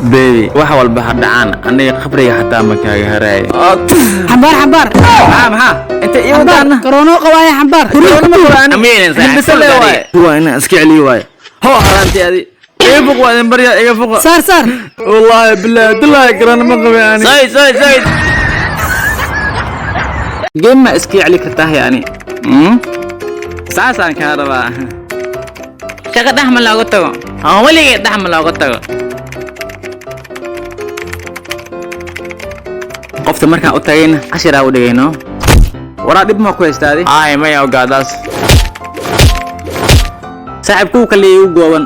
Baby, wax walba ha dhacaan, aniga qabriga xataa ma kaaga haraaya. Xambaar, xambaar. Maxaa, maxaa inta ii Xambaar. Wadaana Korona qawaaya, xambaar. Waa inaan iska celiyo waaye. Ho, haraanti adi iga fuq, waa idin baryaa, iga fuqa. Saar, saar. Wallaahi bilaahi bilaahi, garana ma qabin ani. Say say say, game ma iska celi kartaa yani? Saasaan kaa rabaa. Shaqa dhex ma looga tago ama weligee dhex ma looga tago. Qofta markaan u tagayna cashiraa u dhigayno. Waraa, dhib ma ku haystaadi? Ay, maya, ogaadaas saaxiib kuwa kale igu gooban.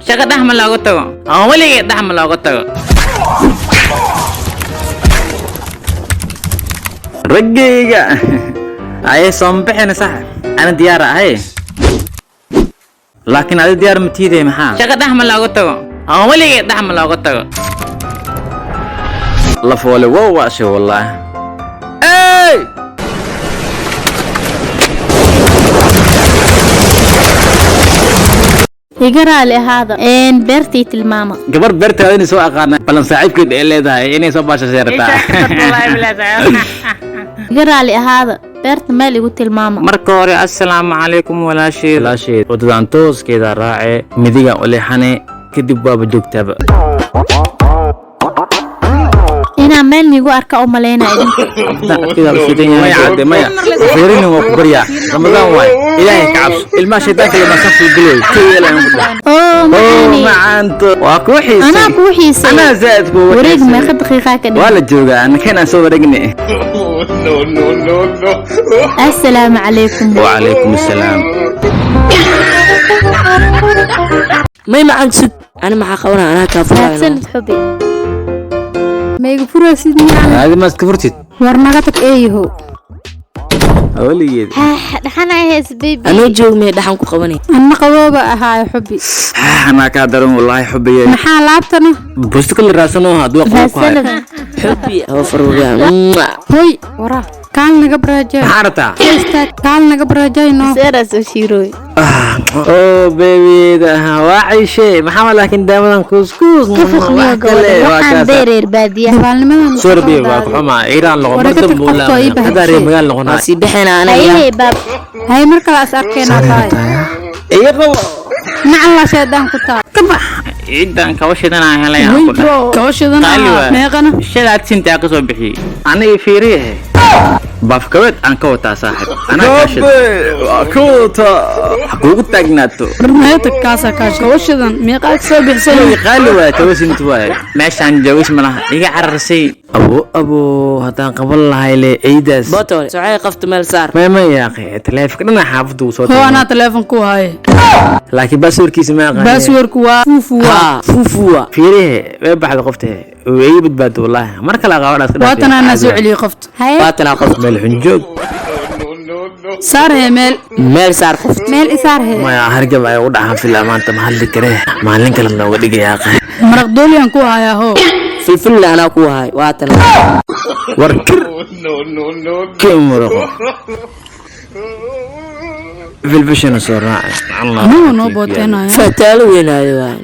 Shaqa dhex ma looga tago ama weligee dhex ma looga tago. Raggayga aye sooma bixina saaxib, ana diyaar ahay, laakiin adi diyaar ma tiiday? Maxaa? Shaqa dhex ma looga tago ama weligee dhex ma looga tago. La foole wow waashe wallaahi. Ey! Iga raali ahaada, beertii tilmaama. Gabar beertaada inay soo aqaana balan saaxiibkeed ay leedahay inay soo baashashay rabtaa. Iga raali ahaada, beerta meel igu tilmaama. Marka hore, assalaamu calaykum walaasheed. Walaasheed, wadadan tooskeeda raace, midiga u leexane, kadib waaba joogtaaba. Inaa meel niigu arka u malaynaa idinka. Maya cadde, maya fiirinin, waa ku baryaa, Ramadaan waay, Ilaahay ka cabso, ilmaha shaydaanka lama safku galoy ka yeelaan ku dhax. Oo. Oo. Macaani. Macaanto, waa kuu xiisay. Anaa kuu xiisay. Anaa zaad kuugu Wareeg. xiisay. Meeqa daqiiqaa ka waa dhiman? La joogaa, anakan aan soo wareegne. Assalaamu calaykum. Wacalaykum assalaam. May, macaan, sug, ani maxaa qabanaa? Anaa kaa furaayo. Mahadsanid, xubi. Ma iga furaysid miyaa? Aadi ma iska furtid? War naga tag, eeyahow. Weligeed. Dhaxanay hees, baby. Anoo joog mee dhaxan ku qabanay? Anna qabooba ahaayo, xubi. Anaa kaa daran wallaahi, xubiye. Maxaa laabtana? Busto kala raadsanoo hadduu qabo ku hayo. Mahadsanid. Xubi, hoo faruuryaa. Hoy, waraa, kaal naga baraajay. Maxaa rabtaa? Istaag, kaal naga baraajay no. Seeraa soo shiirooy. Oh baby, waa ciishe maxaa? Laakiin daamadan kuuskuus. Ka fuqniyo gabadha, waxaan beereer baadiyaha. Dabaalnimadan. Sorry baby, waa ku xumaa, Iiraan noqon War mar iga tag, dambe qofka ii uu hadda reer magaal Waa noqonaa. sii bixina anaga. Hayee baab. Hay, mar kale as arkeenaa, baay. Iga qabo. Nacalla shaydaan ku taa. Ka bax, ciidan kaba shidanaa helay aan ku dhahay. Kaba shidan. Qaali waa. Meeqana? Shalaad sintaa ka soo bixiyey aniga, fiiriyahe, baafkabeed aan ka wataa saaxib, anaa kaa shidan. Waa ka wataa, ha kuugu taagnaato. War meeta kaasa kaash kaba shidan meeqaa ka soo bixisay? Qaali waay, kaba sint waay, meeshaan joogis ma laha, iga cararsay. Abo abo, haddaan qaban lahay le ciidaas. Botole socay, qafta meel saar. May may yaaqi, taleefanka dhinaca xaafadda uu soo Hoo, anaa taleefon ku haaye. Laakiin passwordkiisa ma aqaan. Passwordku waa fuufu waa. Haa, fuufuwa. Fiirihe, way baxda qofte, way iga badbaado wallaahi, mar kale qabanaa iska. Waatan anaa soo celiyey qofta. Haye. Waatanaa qof. Meel xunjoog. Saar hee meel. Meel saar qoft. Meel isaar hee. Maya, hargab ay ugu dhaxan filaa, maanta ma hadli karee, maalin kale nooga dhigaya. Maraq dooliyaan ku hayaa, hoo. Filfilna anaa ku wahay, waatana. War kir kii muruqo filfishana soo raacay. Anuu noo booteenaya. Fataalo weynaayo waay.